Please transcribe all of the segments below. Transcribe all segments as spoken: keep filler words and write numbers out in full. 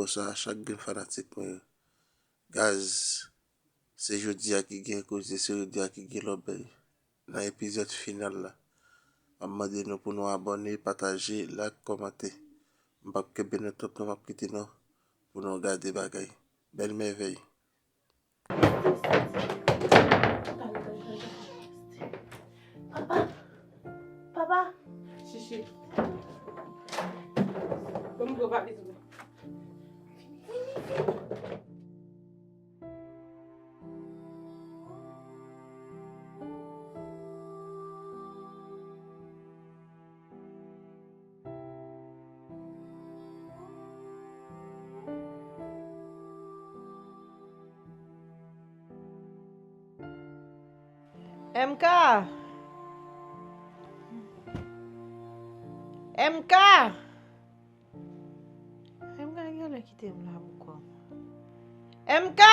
Bonswa chak grenn fanatik mwen yo. Gaz, se jodi a ki gen koze, se jodi a ki gen lòbèy. Nan epizòd final la, m ap mande nou pou nou abòne, pataje, like, kòmante. M p ap kenbe nou twòp non, m ap kite nou pou nou gade bagay. Bèl mèvèy. Papa! Papa! Chichi. Bon, m gwo papi tou. Vini, vini, vini. M K! M K! M K genlè kite m la pou kò m. M K!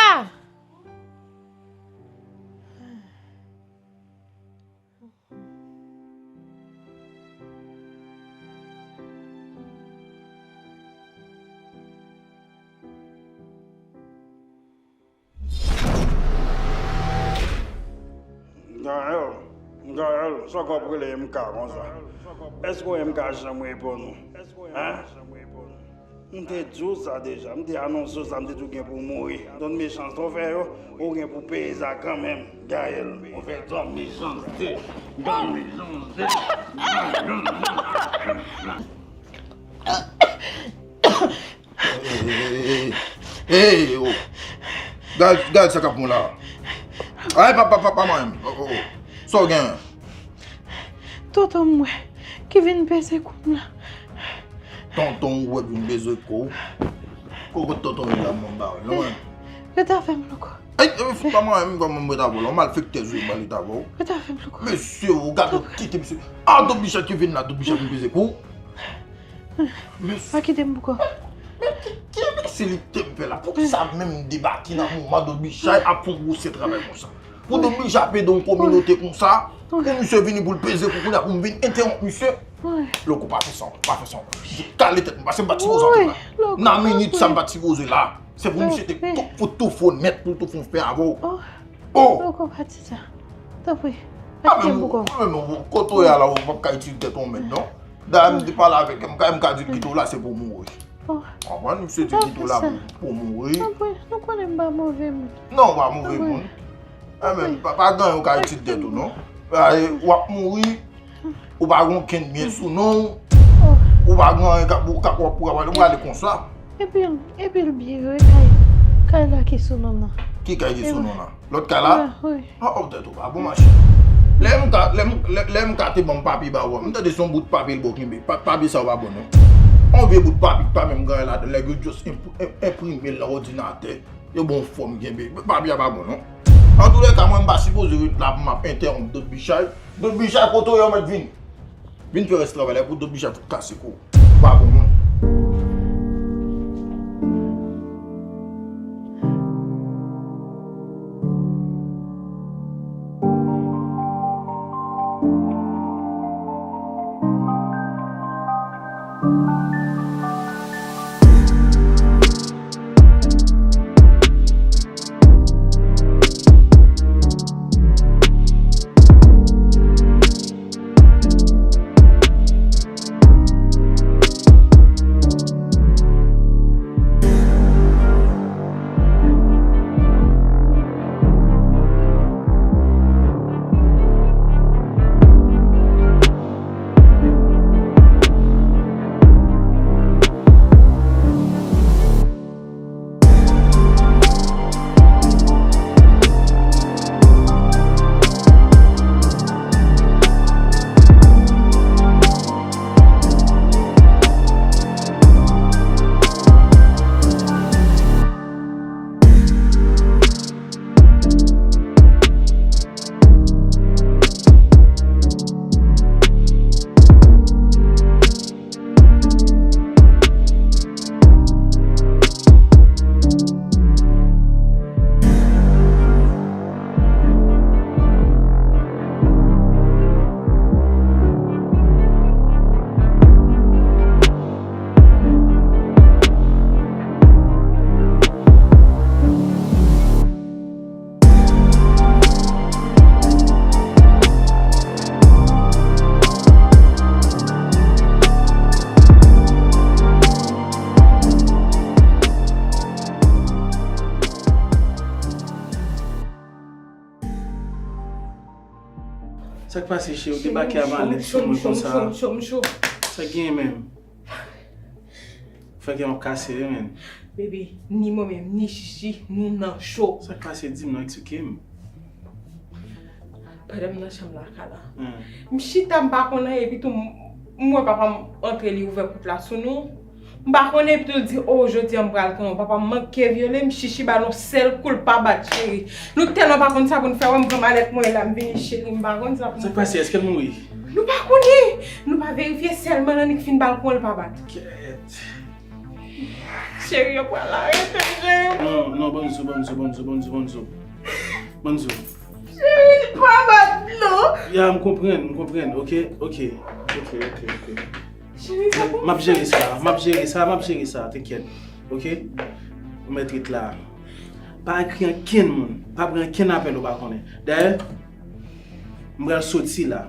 Gaël, Gaël, sa w ap rele M K konsa? Èske M K janm reponn ou? Hein? M te di w sa deja, m te anonse w sa, m te di w gen pou w mouri. Tout mechanste w fè yo, ou gen pou w peye sa kanmenm, Gaël. Ou fè tout mechanste, tout mechanste, Gaël. Hey, hey, hey, hey, hey, oh. Gad, gad sa k ap moun la. Ay, pa, pa, pa, pa mwen. Oh, oh, oh. Sa w gen? Tonton m wè ki vin peze kou m la. Tonton w wè k vin peze kou w? Ko-, kote tonton w ye la, mwen ba w, non? Rete avè m, Louko. Ay, eh, fout pa mwen, mwen, mwen, mwen ta vòlò. Malfektè, zwe, mwen, li ta vòlò. Rete avè m, Louko. Mesye, ou gade, kite mesye. A, Dobicha ki vin la, Dobicha vin peze kou w. Mesye. Pa kite m pou kò. Men ki, ki enbesilite m fè la? Poukisa menm m debake nan moman Dobicha ap fè yon gwosè travay konsa? Pou Dobicha ap ede yon kominote konsa, pou misye vini pou l peze kou kounye a pou m vin entèwonp misye? Louko, pa fè sa, pa fè sa. Kale tèt mwen, paske m pa t sipoze antre la. Nan minit sa, m pa t sipoze la. Se pou misye te tou, pou tou fò nèt, pou tou fò fè avè w. Oh! Louko, pa di sa. Tanpri, pa kite m pou kò m. Mwen menm, kote w ye a la, ou p ap ka itilize tèt ou menm, non. Dayè, m te pale avèk M K, M K di l kite w la, se pou w mouri. Konprann? Misye di kite w la pou, pou w mouri. Tanpri, nou konnen m pa move moun. Non, ou pa move moun. Enben, pa, pa gen anyen ou ka itilize tèt ou, non. W ap mouri. Ou pa gen okenn byen sou non w. Ou pa gen anyen k ap, w ap, w ap prale, w prale konsa. Epi, epi l byen vre, kay, kay la ki sou non nan. Ki kay ki sou non nan? Lòt kay la? Wi, wi. Oh, oh, tèt ou pa bon, machin. Lè M K, lè M, lè, lè M K te ban m papye ba ou a, m tande se yon bout papye l ba w kenbe. Pa, papye sa yo pa bon, non. Yon vye bout papye ki pa menm gen anyen ladan l, nèg yo just enp-, enp-, enprime l nan òdinatè. Yo ba w fòm kenbe. Papye a pa bon, non. Antoulèka, mwen, m pa sipoze ret la pou m ap entèwonp Dobicha. Dobicha, kote w ye, ou mèt vin. Vin fè rès travay la, pou Dobicha fout kase kou. Pa bon, non. Sa k pase, cheri? Ou debake a malèt sou mwen konsa. Sa k genyen menm? Fè kè m ap kase wi, menn. Bebe, ni mwen menm, ni Chichi, nou nan cho. Sa k pase, di m non, eksplike m. Pandan m nan chanm la, Kala. Hmm. M chita, m pa konn anyen, epi tou m, m wè papa m antre, li ouvè pòt la sou nou. M pa konnen, epi tou l di, "O, jodi a m pral kanpe." Papa m manke vyole m, Chichi ba l yon sèl kou, l pa bat, cheri. Nou tèlman pa konn sa pou n fè, wè m pran malèt mwen la, m vini, cheri, m pa konn sa pou n fè. Sa k pase? Èske l mouri? Nou pa konnen. Nou pa verifye, sèlman l annik fin ba l kou, l pa bat. Kèt. Cheri, yo pral arete m, cheri. Non, non, ban m zo, ban m zo, ban m zo, ban m zo, ban m zo. Ban m zo. Cheri, pa bat non. Ya, m konprann, m konprann. Oke, oke. Oke, oke, oke. Cheri, sa pou m fè? M ap jere sa, m ap jere sa, m ap jere sa, tenkèt. Oke? Ou mèt ret la. Pa ekri ankenn moun, pa pran ankenn apèl ou pa konnen. Dayè, m pral soti la.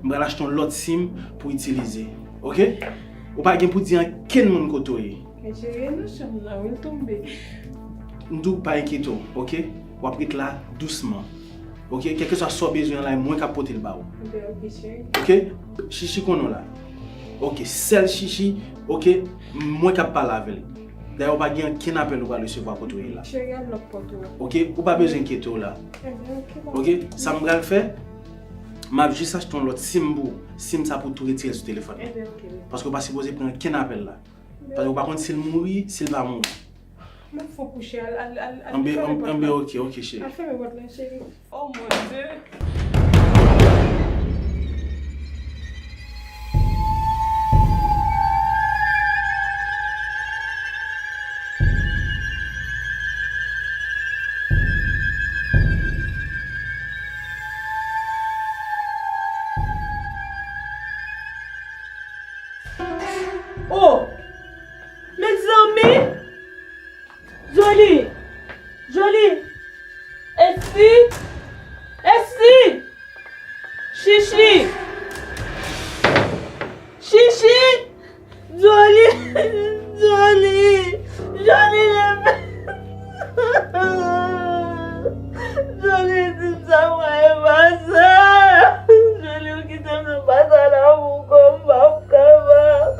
M pral achte yon lòt sim pou itilize. Oke? Ou pa gen pou di ankenn moun kote w ye. Men cheri, e nan chanm nan, wi, l tonbe. M di w pa enkyete w, oke? W ap ret la dousman. Oke? Kèlkeswa sa w bezwen an la, e mwen k ap pote l ba ou. Ebyen, oke, cheri. Oke? Chichi konnen w la. Oke, sèl Chichi, oke? Mwen k ap pale avè l. Dayè, ou pa gen ankenn apèl ou pral resevwa kote w ye la. Cheri, al lòt pòt ou. Oke? Ou pa bezwen enkyete w la. Ebyen, oke, papa. Oke? Sa m pral fè, m ap jis achte yon lòt sim pou ou. Sim sa pou tou retire l sou telefòn nan. Ebyen, oke. Paske ou pa sipoze pran ankenn apèl la. Paske ou pa konn si l mouri, si l pa mouri. M ap fè w kouche, al, al, al, al fèmen pòt la. Anben, oke, oke, cheri. Al fèmen pòt la, cheri. Oh mon Dieu! Oh! Mezanmi! Jolie! Jolie! Esti! Esti! Chichi! Chichi! Jolie! Jolie! Jolie, leve! Jolie, di sa mwen e pa sa. Jolie, ou kite m nan pase la pou kò m, m p ap kapab.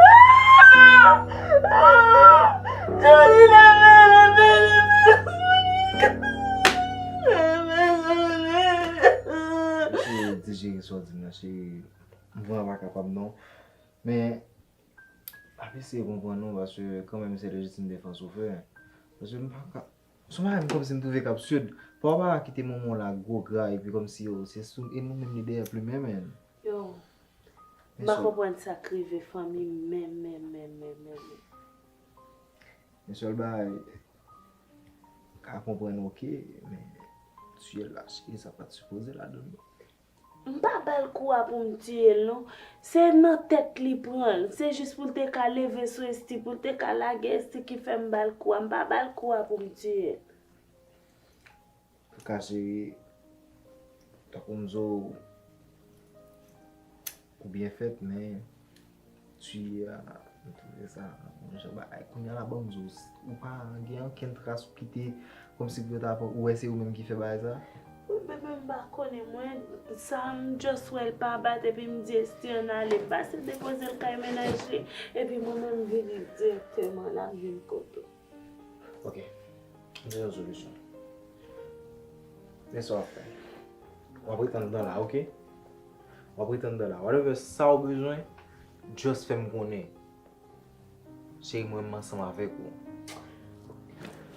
Ah! Ah! Jolie, leve, leve, leve. Leve, Jolie. Mesye, dijere sa w di m nan, cheri. M vrèman pa kapab non. Men, ap eseye konprann ou, paske kanmenm se lejitim defans ou fè. Paske m pa ka, se yon bagay m kòmsi m twouve k absid. Papa pa ka kite manman w la gwo gra epi kòmsi yo, se sou, e nou menm li dèyè plimen, menn. Yo, m pa konprann sa k rive fanmi m menm, menm, menm, menm, menm. Men sèl bagay, ka konprann oke, men tiye l la, cheri, sa pa t sipoze ladan l non. M pa ba l kou a pou m tiye l non. Se nan tèt li pran l. Se jis pou l te ka leve sou Esti, pou l te ka lage Esti ki fè m ba l kou a. M pa ba l kou a pou m tiye l. Antouka, cheri, tankou m di w, ou byen fèt, men tiye a, m twouve sa yon jan bagay. Kounye a la, ban m di w, ou pa gen okenn tras ou kite, kòmsi pou yo ta fè, ou wè se ou menm ki fè bagay sa? Wi, bebe, m pa konnen, mwen, sa, m just wè l pa bat, epi m di Esti ann ale, m pase depoze l kay mennaj li, epi mwen menm m vini dirèkteman la, m vin kote w. Ok. M te jwenn yon solisyon. Men sa w ap fè. W ap ret anndan la, ok? W ap ret anndan la. Whatever sa w bezwen, just fè m konnen. Cheri, mwen, m ansanm avèk ou.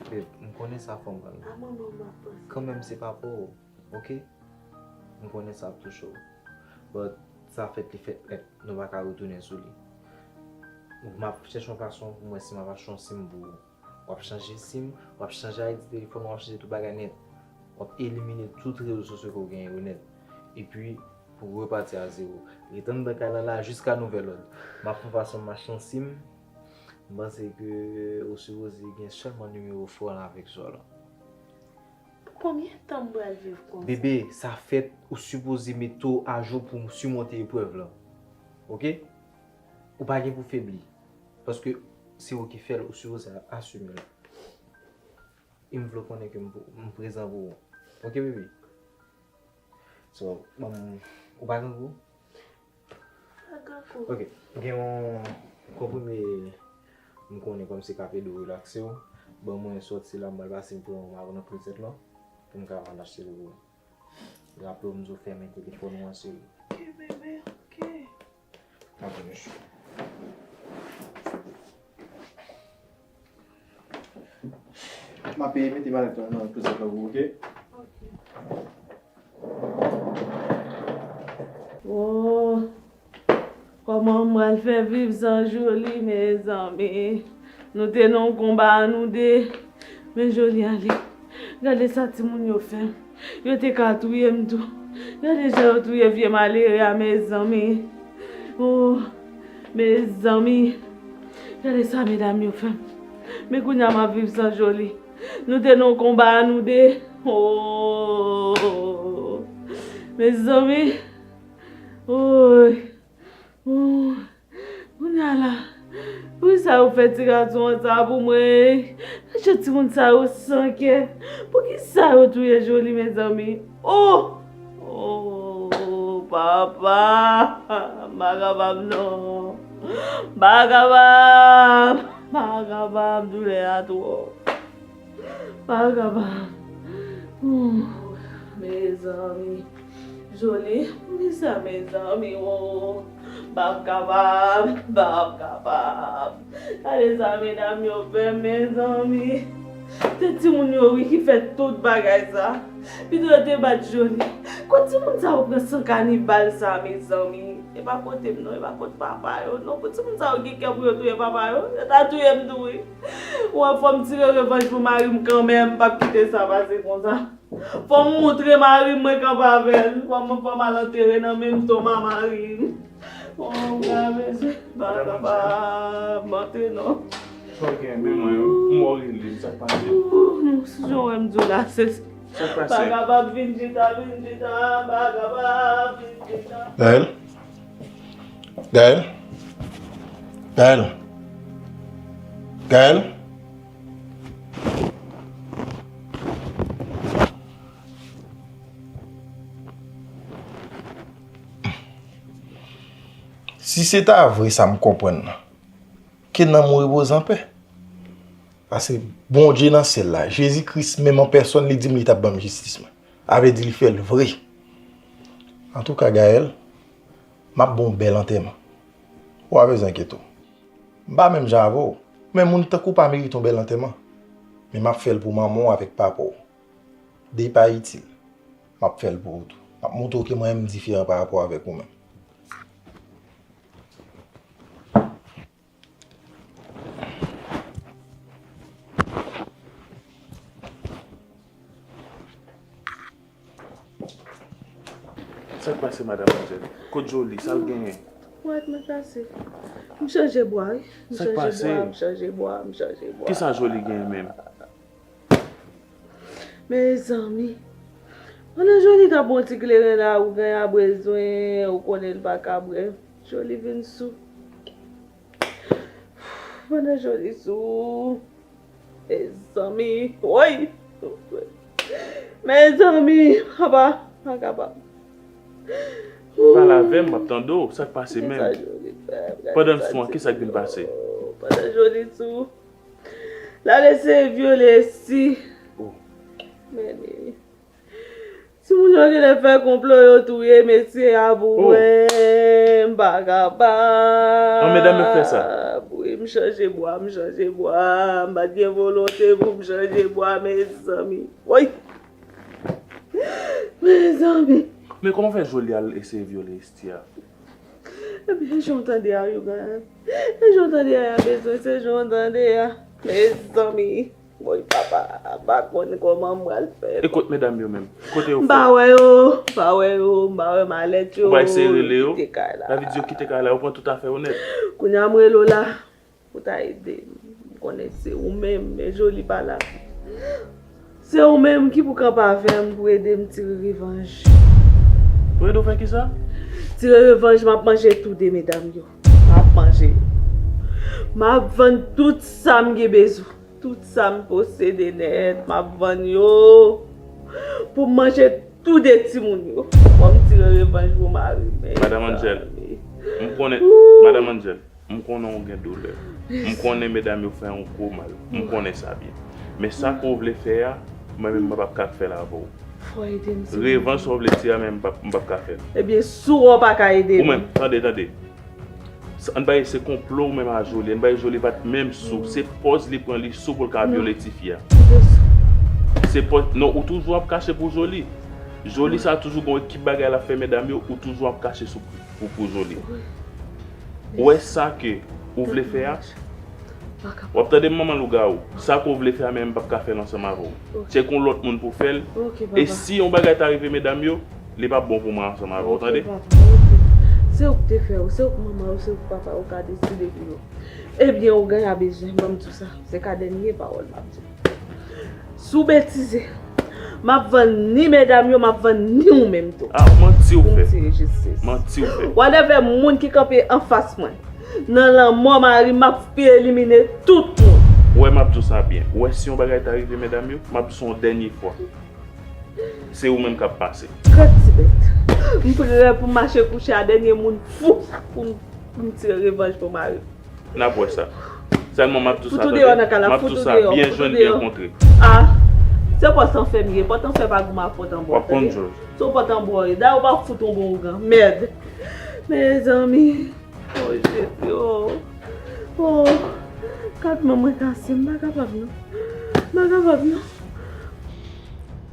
Babe, m konnen sa fè w mal. Kanmenm, se pa pou ou. Ok? M konnen sa ap touche w. But, sa fèt, li fèt nèt. Nou pa ka retounen sou li. M ap chèche yon fason pou m wè si m ap achte yon sim pou ou. W ap chanje sim, w ap chanje I D telefòn, w ap chanje tout bagay nèt. W ap elimine tout rezo sosyo ke w genyen yo nèt. Epi, pou repati a zewo. Ret anndan kay lan la jiska nouvèl òd. M ap fè yon fason m achte yon sim. M panse ke ou sipoze gen sèlman nimewo fò an avèk zò lan. Pou konbyen tan m pral viv konsa? Bebe, sa fèt, ou sipoze mete w ajou pou w simonte eprèv lan. Ok? Ou pa gen pou febli. Paske se ou ki fè l, ou sipoze asime l. E m vle w konnen ke m, m prezan pou ou. Ok, bebe? So, ban m, ou pa grangou? Pa grangou. Ok, gen yon konprime m konnen kòmsi k ap ede w relakse w. Ban mwen sòti la, m pral pase m pran yon maron nan klozèt lan pou m ka al achte l pou ou. Raple w m di w fèmen telefòn ou an, cheri. Ok, bebe, ok. Tanpri, mesye. M ap mete malèt lan nan klozèt lan pou ou, ok? Ok. Oh, kòman m pral fè viv san Joly, mezanmi? Nou te nan yon konba a nou de. Men Joly ale. Gade sa timoun yo fè m. Yo te ka touye m tou. Gade jan yo touye vye malere a, mezanmi. Oh, mezanmi. Gade sa medam yo fè m. Men kounye a m ap viv san Joly. Nou te nan yon konba a nou de. Oh, mezanmi. Oh. Oh, kounye a la, poukisa yo fè ti gason an sa pou mwen? Mesye, timoun sa yo san kè. Poukisa yo touye Joly, mezanmi? Oh! Oh, papa! M pa kapab, non. M pa kapab! M pa kapab, doulè a twòp. Pa kapab. Hmm. Mezanmi. Joly, poukisa, mezanmi, oh? M pa kapab, m pa kapab. Gade sa medam yo fè m, mezanmi. Se timoun yo, wi, ki fè tout bagay sa. Pito yo te bat Joly. Kot timoun sa yo pran san kanibal sa, mezanmi? E pa kote m non, e pa kot papa yo non. Pou timoun sa yo gen kè pou yo touye papa yo, yo ta touye m tou, wi. Ou wè, fò m tire revanj pou mari m kanmenm, m p ap kite sa pase konsa. Fò m moutre mari m mwen kanpe avè l. Fò m, fò m al antere nan menm tonm a mari m. Oh, m pa bezwen, m pa kapab antre non. Sa w gen, men mwen, m wè w rele m, sa k pase? Ooh, non, si jan w wè m di w la, se, sa k pase? M pa kapab vin chita, vin chita, m pa kapab vin chita. Gaël? Gaël? Gaël? Gaël? Si se ta vre sa m konprann nan, ke nanm ou repoze anpè. Paske Bondye nan syèl la, Jezi Kris menm an pèsòn, li di m li t ap ban m jistis mwen. A vle di li fè l vre. Antouka, Gaël, m ap ba w yon bèl antèman. Ou pa bezwen enkyete w. M pa menm jan avè w, men moun tankou w pa merite yon bèl antèman. Men m ap fè l pou manman w avèk papa w. De pa itil. M ap fè l pou ou tou. M ap montre w ke mwen menm m diferan pa rapò avèk ou menm. Sa k pase, madanmwazèl? Kot Joly? Sa l genyen? Wèt mwen kase. M chanje bwa, wi. M chanje bwa, m chanje bwa, m chanje bwa. Kisa Joly genyen menm? Mezanmi. Pandan Joly t ap bon ti kleren la, ou gen a bezwen, ou konnen l pa ka bwè. Joly vin sou. Pandan Joly sou. Mezanmi. Woy! Mezanmi, papa, pa kapab. Pale avè m, m ap tande w. Sa k pase menm? Pandan l sou an, kisa k vin pase? Pandan Joly sou. L al eseye vyole Esti. Oh. Men li. Timoun yo genlè fè konplo, yo touye mesye a pou mwen. M pa kapab. An, medam yo fè sa. Wi, m chanje bwa, m chanje bwa. M pa t gen volonte pou m chanje bwa, mezanmi. Woy! Mezanmi. Men kòman fè Joly al eseye vyole Esti a? Ebyen, jan w tande a, Yougane. E jan w tande a, y a bezwen, se jan w tande a. Mezanmi. Woy, papa, m pa konn kòman m pral fè. E kot medam yo menm? Kote yo fè? M pa wè yo, m pa wè yo, m pa wè malèt yo. Ou pa eseye rele yo? Kite kay la. Sa vle di yo kite kay la, yo pran tout afè yo nèt. Kounye a m rele w la. Pou ta ede m. M konnen se ou menm, men Joly pa la. Se ou menm ki pou kanpe avè m pou ede m tire revanj. Pou ede w fè kisa? Tire revanj, m ap manje tou de medam yo. M ap manje yo. M ap vann tout sa m gen bezwen. Tout sa m posede nèt, m ap vann yo. Pou m manje Tou de timoun yo. Fò m tire revanj pou mari m. Madanm Angel, m konnen, Madanm Angel, m konnen w gen doulè. M konnen medam yo fè yon gwo mal. M konnen sa byen. Men sa ke w vle fè a, mwen menm mwen p ap ka fè l avè w. Fò ede m, silvouplè. Revanj sa w vle tire a, men m p ap, m p ap ka fè l. Ebyen, si w pa ka ede m. Ou menm, tande, tande. Ann bay se konplo ou menm a Joly. Ann bay Joly pa t menm sou. Se pòz li pran li sou pou l ka vyole tifi a. Se pòz, non, ou toujou ap kache pou Joly. Joly sa toujou gon ekip bagay l ap fè medam yo, ou toujou ap kache sou pou, pou Joly. Ou wè sa ke ou vle fè a? W ap tande m manman lougawou. Sa ke w vle fè a, men m p ap ka fè l ansanm avè w. Tcheke yon lòt moun pou fè l. E si yon bagay ta rive medam yo, li p ap bon pou mwen ansanm avè w, tande? Se ou k te fè yo, se ou k manman yo, se ou k papa yo, ou ka deside pou yo. Ebyen, ou gen a bezwen, ban m di w sa. Se ka dènye pawòl m ap di w. Si w betize, m ap vann ni medam yo, m ap vann ni ou menm tou. Ah, manti ou fè. Pou m tire jistis. Manti ou fè. Whatever moun ki kanpe anfas mwen, nan lanmò mari m, m ap elimine tout moun. Ou wè, m ap di w sa byen. Ou wè, si yon bagay ta rive medam yo, m ap di w sa yon dènye fwa. Se ou menm k ap pase. Gad ti bèt. M prè pou m mache kouche a dènye moun fou pou m, pou m tire revanj pou mari m. N ap wè sa. Sèlman m ap di w sa, tande. M ap di w sa, byen jwenn, byen kontre. Ah, se pòt anfè m ye. Pòt anfè pa goumen ak pòt anbò, tande. Si w pòt anbò w ye, dayè w pa fout yon bon ougan. Mèd. Mezanmi. Oh, Jezi, oh. Oh. Gad manman kase m, m pa kapab non. M pa kapab non.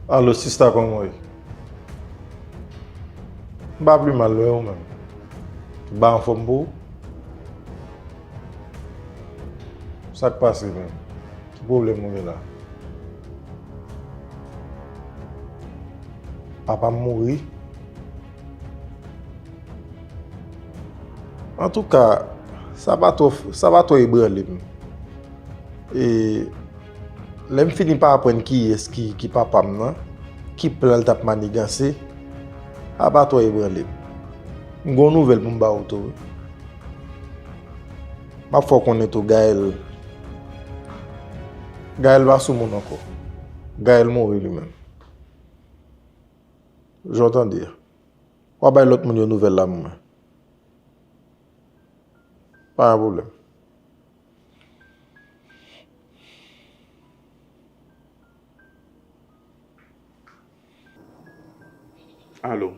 Alo, sista, kòman w ye? M pa pi mal, non, e ou menm? Tout bagay anfòm pou ou? Sa k pase menm? Ki pwoblèm ou gen la? Papa m mouri? Antouka, sa pa twò, sa pa twò ebranle m. E lè m fini pa aprann kiyès ki, ki papa m nan, ki plan l t ap maniganse, sa pa twò ebranle m. M gen yon nouvèl pou m ba w tou, wi. M ap fè w konnen tou, Gaël, Gaël pa sou moun ankò. Gaël mouri li menm. Jan w tande a. W a bay lòt moun yo nouvèl la pou mwen. Pa gen pwoblèm. Alo.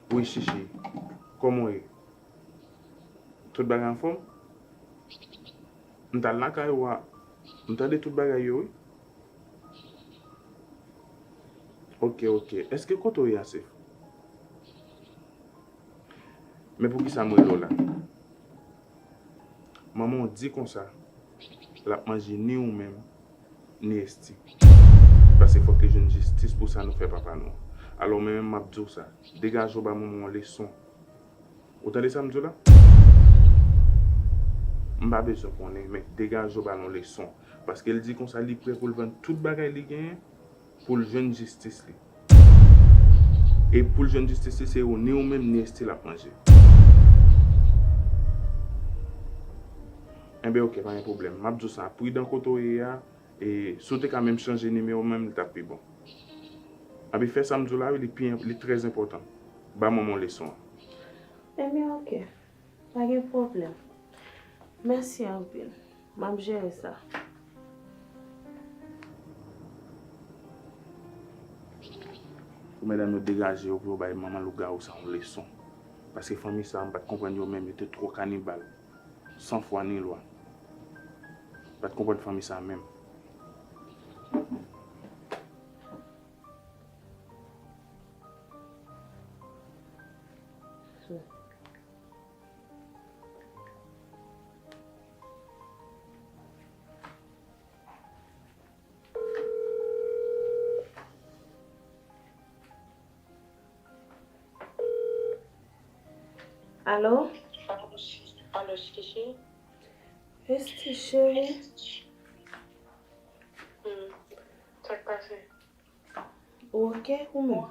Wi, Chichi. Kòman w ye? Tout bagay anfòm? M t al lakay ou a. M tande tout bagay yo, wi. Ok, ok. Èske kote w ye a safe? Men poukisa m rele w la? Manman w di konsa, l ap manje ni ou menm, ni Esti. Paske fòk li jwenn jistis pou sa nou fè papa nou an. Alò, mwen menm, m ap di w sa. Degaje w ba manman w yon leson. Ou tande sa m di w la? M pa bezwen konnen, men degaje w ba l yon leson. Paske l di konsa, li prè pou l vann tout bagay li genyen pou l jwenn jistis li. E pou l jwenn jistis li, se ou, ni ou menm, ni Esti l ap manje. Enben, ok, pa gen pwoblèm. M ap di w sa, pridan kote w ye a, e si w te ka menm chanje nimewo menm, li t ap pi bon. Anben, fè sa m di w la, wi, li pi, li trè enpòtan. Ba manman w leson an. Enben, ok. Pa gen pwoblèm. Mèsi anpil. M ap jere sa. Pou medam yo degaje yo pou yo bay manman lougawou sa yon leson. Paske fanmi sa, m pa t konprann yo menm, yo te twò kanibal. San fwa ni lwa. M pa t konprann fanmi sa menm. Alo? Alo, Chichi? Esti, cheri? Hmm. Sa k pase? Ou oke, ou menm?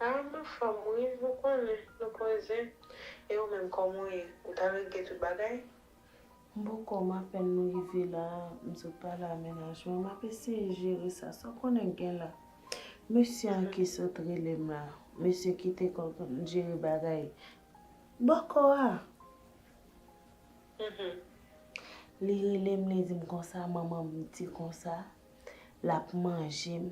Ah, m anfòm, wi, ou konnen, nou poze. E ou menm, kòman w ye? Ou ta regle tout bagay? M bòkò, m apèn nou rive la, m sot pale a mennaj mwen, m ap eseye jere sa, sa w konnen k gen la. Mesye an ki sot rele m la, mesye ki te konn jere bagay bòkò a. Li rele m, li di m konsa, manman m di konsa, l ap manje m,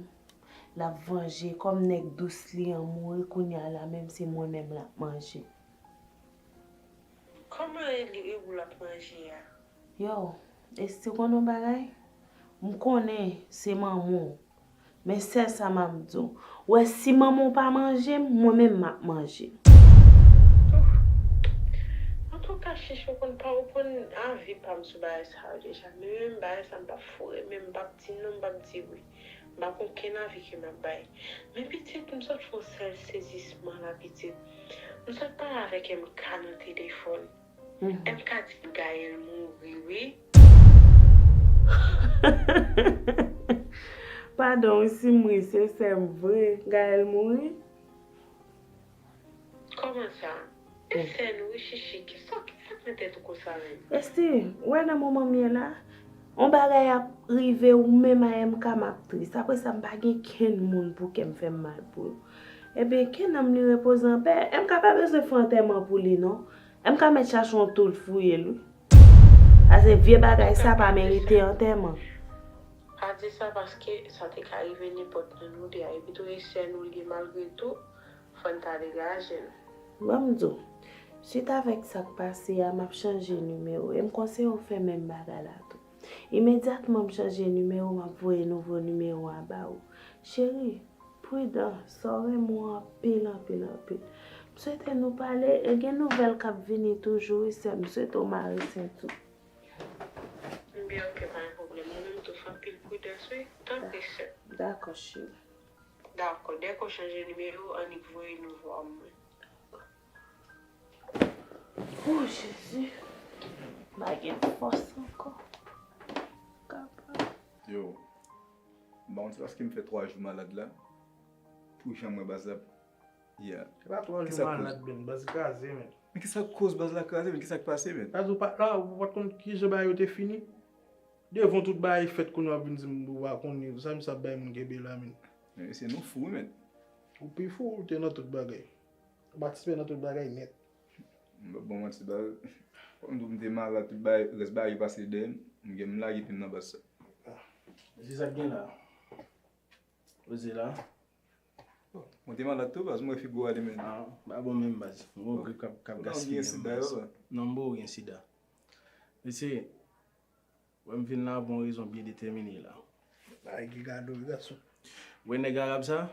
l ap vanje, kòm nèg dous li an mouri, kounye a la menm se mwen menm l ap manje. Kòman e li e ou l ap manje a? Yo, Esti, ou konn yon bagay? M konnen se manman w. Men sèl sa m ap di w. Ou wè, si manman w pa manje m, mwen menm m ap manje. Antouka, Chichi, ou konn pa, ou konn avi pa m sou bagay sa yo deja. Men menm bagay sa, m p ap foure, men m p ap di non, m p ap di wi. M pa gen okenn avi ke m ap bay. Men pitit, m sot fè yon sèl sezisman la, pitit. M sot pale avèk M K nan telefòn. M K di Gaël mouri, wi. Padon, wi, si m ri, se sè m vre. Gaël mouri? Kòman sa? E sè nou, wi, Chichi. Kisa, kisa k nan tèt ou konsa menm? Esti, ou wè nan moman m ye la, yon bagay ap rive ou menm a M K, m ap tris. Apre sa, m pa gen kenn moun pou kè m fè m mal pou yo. Ebyen, ke nanm li repoze anpè. M K pa bezwen fè antèman pou li, non. M K mèt chache yon tou l fouye l, wi. Paske vye bagay sa pa merite antèman. Pa di sa, paske sa te ka rive nenpòt nan nou de a. Epi tou, e sè nou li ye malgre tou, fò n ta degaje n. Ban m di w, swit avèk sa k pase a, m ap chanje nimewo. E m konseye w fè menm bagay la tou. Imedyatman m chanje nimewo, m ap voye nouvo nimewo a ba ou. Cheri, pridan, sa w renmen w anpil, anpil, anpil. M swete nou pale, e gen nouvèl k ap vini toujou, wi, sè m. M swete w mare senti w. Byen, oke, pa gen pwoblèm. Ou menm tou, fè anpil pridans, wi. Tanpri, sè m. Dakò, cheri. Dakò, dèke w chanje nimewo, annik voye nouvo a mwen. O Jezi, m pa gen fòs ankò. Kapab. Yo, m pa konn se paske m fè twa jou malad la, pou jan m wè baz la, yeah. Se pa twa jou malad, men baz kraze, men. Men kisa k koz baz la kraze, men kisa k pase, men? Baz ou pa t la, ou pa t konn kijan bagay yo te fini? Devan tout bagay fèt kounye a w ap vin di m ou pa konnen, sa misye ap bay moun kenbe la, men. Men mesye, nou fou, wi, men. Ou pi fou, ou te nan tout bagay. Ou patisipe nan tout bagay nèt. M p ap ba w manti, baz. Kòm m di w, m te malad, tout bagay, rès bagay yo pase dèyè m. M gen, m lage pye m nan baz sa. Ah. Se sa k gen la. Poze la. Bon, m te malad tou, baz, m wè figi w ale, men. Ah, pa bon menm, baz. M gon grip k ap, k ap gaspiye menm, baz. Non, m gen sida. Mesye, wè m vin la pou yon rezon byen detèmine la. Bagay ki gade w, gason. Wè nèg arab sa?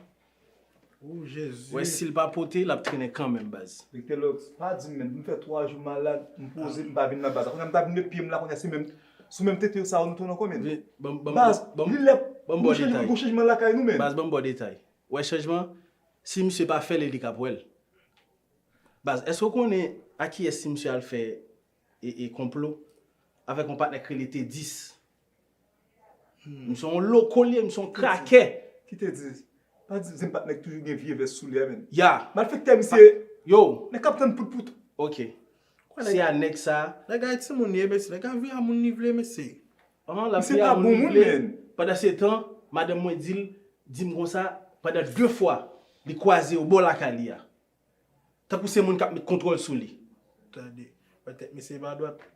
O Jezi. Wè si l pa pote, l ap trennen kanmenm, baz. Doktè Lòks, pa di m, men, m fè twa jou malad, m poze, m pa vin nan baz la. Kounye a m ta vin met pye m la, kounye a se menm, sou menm tete sa nou tounen ankò, men. Baz, li lè pou chanjman, pou chanjman lakay nou, men. Baz, ban m ba w detay. Wè chanjman, si misye pa fè l, e li k ap wè l. Baz, èske w konnen a kiyès si misye al fè e, e konplo avèk yon patnè k rele T dis? Misye yon loko li ye, misye yon krakè. Ki T dis? Pa di m se patnè k toujou gen vye vès sou li a, men. Ya. Malfektè misye. Yo. Nèg k ap tann pout pout. Oke. Se a nèg sa. Nèg a timoun ye, mesye. Nèg a vye a moun li vle, mesye. An, l ap vye a moun li vle. Pandan se tan, madanm mwen di l, di m konsa, pandan de fwa, li kwaze yo bò lakay li a. Tankou se moun k ap met kontwòl sou li. Tande, wè tèt misye pa dwat.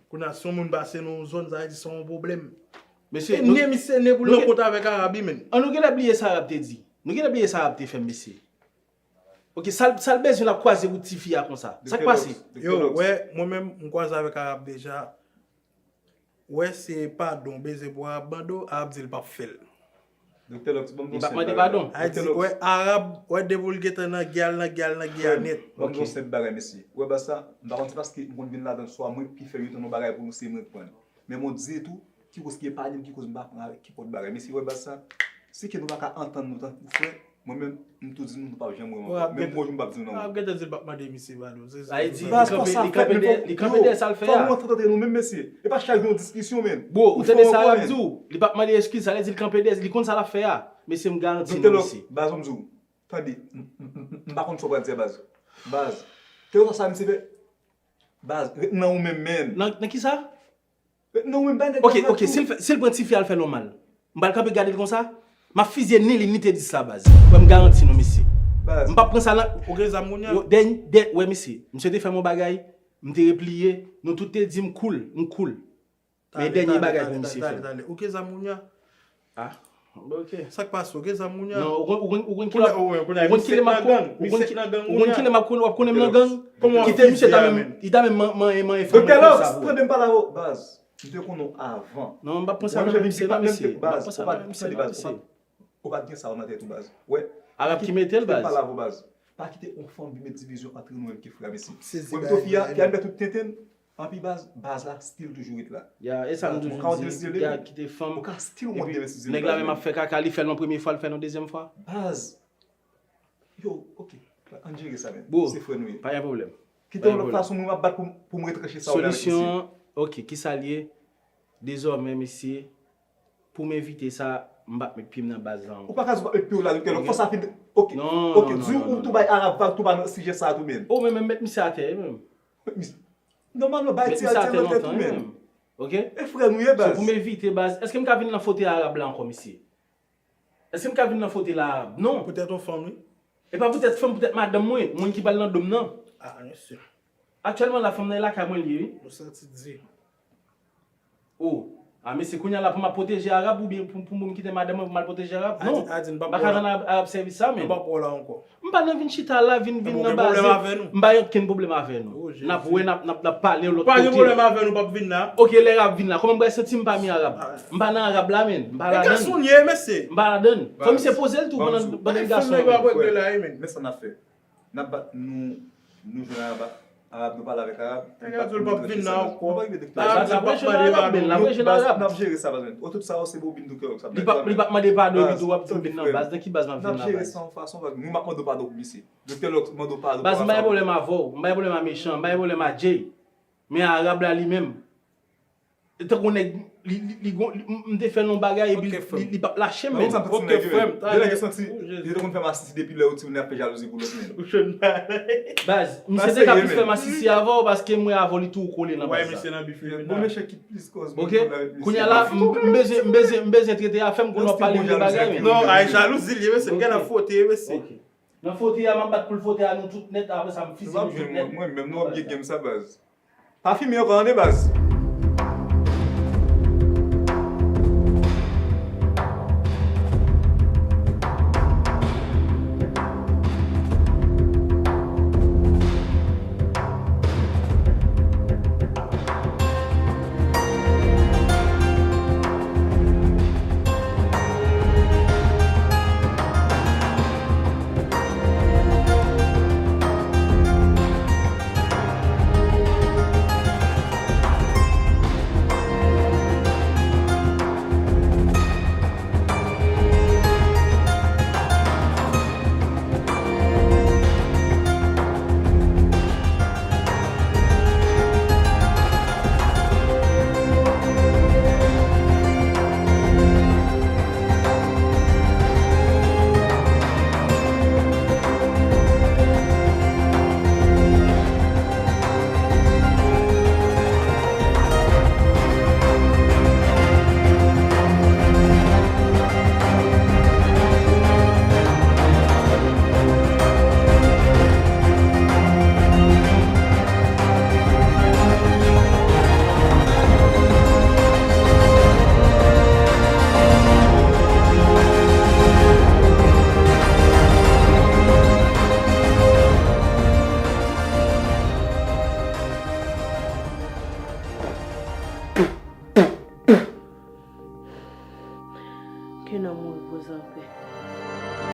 Kounye a, si yon moun pase nan yon zòn, sa vle di se yon pwoblèm. Mesye, e nou, ne misye ne pou l gen kont avèk Arab, wi, men. An, nou genlè bliye sa Arab te di. Nou genlè bliye sa Arab te fè, mesye. Oke, sa l, sa l bezwen l ap kwaze wout tifi a konsa. Sa k pase? Yo, wè, mwen menm, m kwaze avèk Arab deja. Wè se padon, beze pou Arab mande w, Arab di l p ap fè l. Doktè Lòks, ban m di w senp bagay. Li p ap mande padon. Ay di, wè Arab, wè depi w l gentan nan gè a, l nan gè a, l nan gè a nèt. Ban m di w senp bagay, mesye. Wè baz sa, m pa konn se paske m konn vin ladan l, swa mwen ki fè yo tann yon bagay pou nou, se mwen k pran l. Men Bondye tou, ki koz ki epaye m, ki koz m pa pran avèk ki pòt bagay. Mesye, wè baz sa, si ke nou pa ka antann nou tankou frè, mwen menm, m tou di nou, nou p ap janm wè m ankò. Menm bonjou m p ap di nou non. W ap gentan di l p ap mande misye padon. Se sa. Sa vle di, li kanpe, li kanpe dèyè, li kanpe dèyè sa l fè a. Fò nou antre tete nou menm, mesye. E pa chak jou yon diskisyon, men. Bro, ou tande sa y ap di w? Li p ap mande eskiz, sa vle di l kanpe dèyè, li konn sa l ap fè a. Mesye, m garanti nou, mesye. Doktè Lòks, baz, ban m di w. Tande, m, m, m, m pa konn sa w pral di a, baz. Baz, kèlkeswa sa misye fè, baz, ret nan ou menm, men. Nan, nan kisa? Ret nan ou menm, bay nèg la. Oke, oke, si l fè, si l pran tifi a, l fè l yon mal, m pral kanpe gade l konsa? M ap fizye ni li ni T dis la, baz. Wè, m garanti nou, mesye. Baz. M p ap pran sa nan. Ou gen zam kounye a? Yo, dèny- dè- wè, mesye, misye te fè m yon bagay, m te repliye, nou tout te di m cool, m cool. Men dènye bagay pou misye fè. Ou gen zam kounye a? Ah, ok. Sa k pase? Ou gen zam kounye a? Non, ou konn- ou konn- ou konn Kounye kile a, ou kounye a, ou konn misye kile nan makon, gang. ou Misye konn ki- nan gang ou konn kile makon, w ap konnen m nan gang. Kòman w Kite misye ta fizye a, menm, li ta menm man- manyen manyen Doktè fanm Lox, sa pou. Tande m pale avè w, baz. M te konnen w avan. Non, m p ap pran sa Mwen, nan menm misye si nan pa menm mesye. te M p ap baz, pran sa ou pa nan t misye tande nan baz. Mesye. Ou pa t gen sa nan tèt ou, baz. Wè. Arab ki mete l, Te baz. pale avè w, baz. Pa kite yon fanm vin met divizyon antre nou menm ki frè mesye. Sezi Mwen bagay to fi a, la, fi a met tout tenten, anpi baz, baz la still toujou ret la. Ya, e sa m Ou ka toujou onde di, sezi gad li. Kite fanm. Ou ka still Epi onde sezi li. Nèg la menm ap fè kaka, li fè l yon premye fwa, li fè l yon dezyèm fwa. Baz. Yo, ok. An jere sa menm. Bro, Se frè nou ye. Pa gen pwoblèm. Kite yon lòt fason, mwen m ap bat pou, pou m retranche sa ou la. Solisyon, ok, ki sa l ye? Dezòmè, mesye, pou m evite sa, m p ap met pye m nan baz la Ou ankò. pa ka di w p ap met pye w la, doktè Lox. Fò sa fin. Ok. Non, Ok, non, di non, ou non, tou non. Bay Arab vag tou pa nan sijè sa a tou menm. Oh, men men met misye atè, menm. Nòmalman, Bay Met ti misye atè atè nan tèt lontan, ou menm. Menm. Ok? E frè nou ye, So, baz. pou m evite, baz, èske m ka vin nan fotèy Arab la ankò, mesye? Èske m ka vin nan fotèy la Arab? Non. Poutèt yon fanm, wi. E pa poutèt fanm, poutèt madanm mwen, moun ki pral nan dom nan. Ah, mesye. Aktyèlman la, fanm nan e lakay mwen li ye, wi. Ou santi di. Oh. Ah, mesye, kounye a la pou m ap pwoteje Arab oubyen pou, pou m kite madanm mwen pou m al pwoteje Arab? Non. Adi, Adi, n p ap Pa wè ka w la. nan Arab sèvis sa, N men. p ap wè w la ankò. M pa nan vin chita la, vin, vin Ou nan gen pwoblèm baze. Avè nou? M pa gen okenn pwoblèm avè nou. Oh, Jezi. N ap wè, n ap, n ap, n ap pale yon Ou lòt pa gen kote. Pwoblèm avè nou, p ap vin la. Ok, lè Arab vin la, kòman m pral santi m pami Arab? M pa nan Arab la, men. M pa E ladan. Gason ye, mesye. M pa ladan. Fò Baz. misye poze l tou pandan Baz. pandan Fòm gason. nèg yo ap regle la, men. Men sa n ap fè. N ap bat nou, nou jwenn Arab, Arab, nou pale avèk Arab. Nèg yo di l p ap vin la ankò. Nou pa rive doktè. Arab, Baz, l ap l ap rejwenn mande Arab, padon. men, l ap rejwenn Baz, Arab. N ap jere sa, baz, men. Otout sa, se Bobin doktè Lox. Li p ap, li p ap mande padon, li tou w ap di m vin nan baz. Nan ki baz m ap N ap vin nan jere baz? Sa yon fason, baz. Mwen, m ap mande w padon pou misye. Doktè Lox, mande w padon. Baz, m pa gen pwoblèm avè w. M pa gen pwoblèm a Mechan, m pa gen pwoblèm a Jay. Men Arab la li menm. Tankou nèg, li, li, li, gon- li, m te fè l yon bagay epi Ok, frè m. li, li p ap lache m, Nan men. sa m Ok, nèg yo, frè m, men. ta Yo nèg lè. yo santi, Oh, Jezi. yo te konn fè masisi depi lè yo ti moun ap fè jalouzi pou lòt moun. Ou jwenn bagay. Baz, misye Baz, te ka serye, plis men. Fè masisi avè w paske mwen avè w li tou kole nan Wè, baz misye la. Nan bifle. Bon, mesye ki plis koz. Ok? Kounye a la, m m bezwen, m bezwen, m bezwen trete afè m konnen w ap pale m de bagay, men. Non, ay jalouzi li ye, mesye. M gen nan fote, mesye. Ok. Nan fote a, m ap bat pou l fote a nou tout nèt, apre sa m fizi nou tout nèt. Mwen menm, nou ap gen game sa, baz. Pa fimen ankò, tande, baz.